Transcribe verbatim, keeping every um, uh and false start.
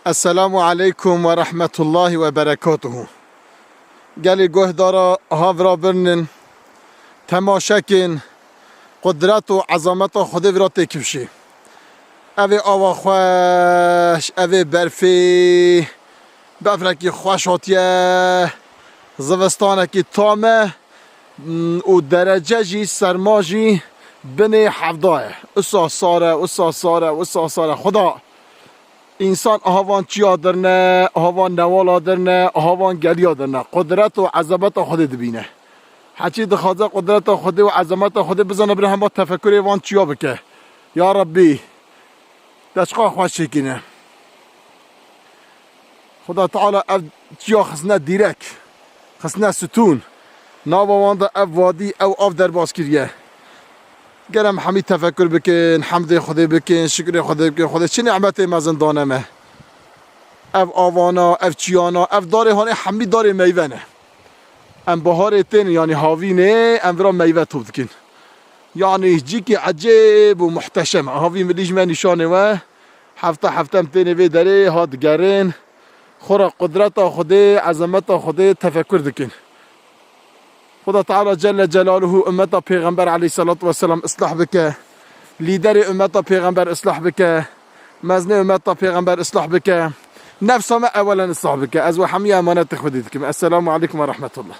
Esselamu aleykum ve rahmetullahi ve berekatuhu. Gelê guhdara, ha vira birnin, temaşe kin, qudret û ezameta Xwedê vira têkifşî. Ev ê ava xweş, ev ê berfê, befrekî xweş hatiye, zivistanekî tam e, m, û derece jî, serma jî binê hevda ye. Usa sar e, usa sar e, usa sar e. Xuda Însan aha van çiya dirne, aha van newala dirne, aha van geliya dirne. Qudret û ezameta Xwedê dibîne. Heçî dixwaze qudreta Xwedê û ezameta Xwedê bizane, bira hema tefekurê van çiya bike. Ya Rebbî, te çiqa xweş çêkîne. Xuda Teala ev çiya xistine dîrek, xistine stûn. Nava wan de ev wadî, ew av derbas kiriye. Gere em hemî tefekur bikin, hemdê Xwedê bikin, şikrê Xwedê bikin. Xwedê çi nîmetê mezin dane me. Ev avana, ev çiyana, ev darê hanê hemî darê meyve ne. Em baharê tên, yanî havînê, em vira meyve top dikin. Yanî cîkî ecêb û muhteşem e. Havî milî ji me nîşanê we. Hefte hefte em tênê vê derê, ha digerin. Xora qudreta Xwedê, ezameta Xwedê tefekur dikin. Xuda Teala Celle Celaluhu ummeta Pêxember aleyhissalatu vesselam islah bike. Lîderê ummeta Pêxember islah bike. Meznê ummeta Pêxember islah bike. Nefsa me ewelen islah bike. Ez we hemiya emanetê Xwedê dikim. Esselamu aleykum ve rahmetullah.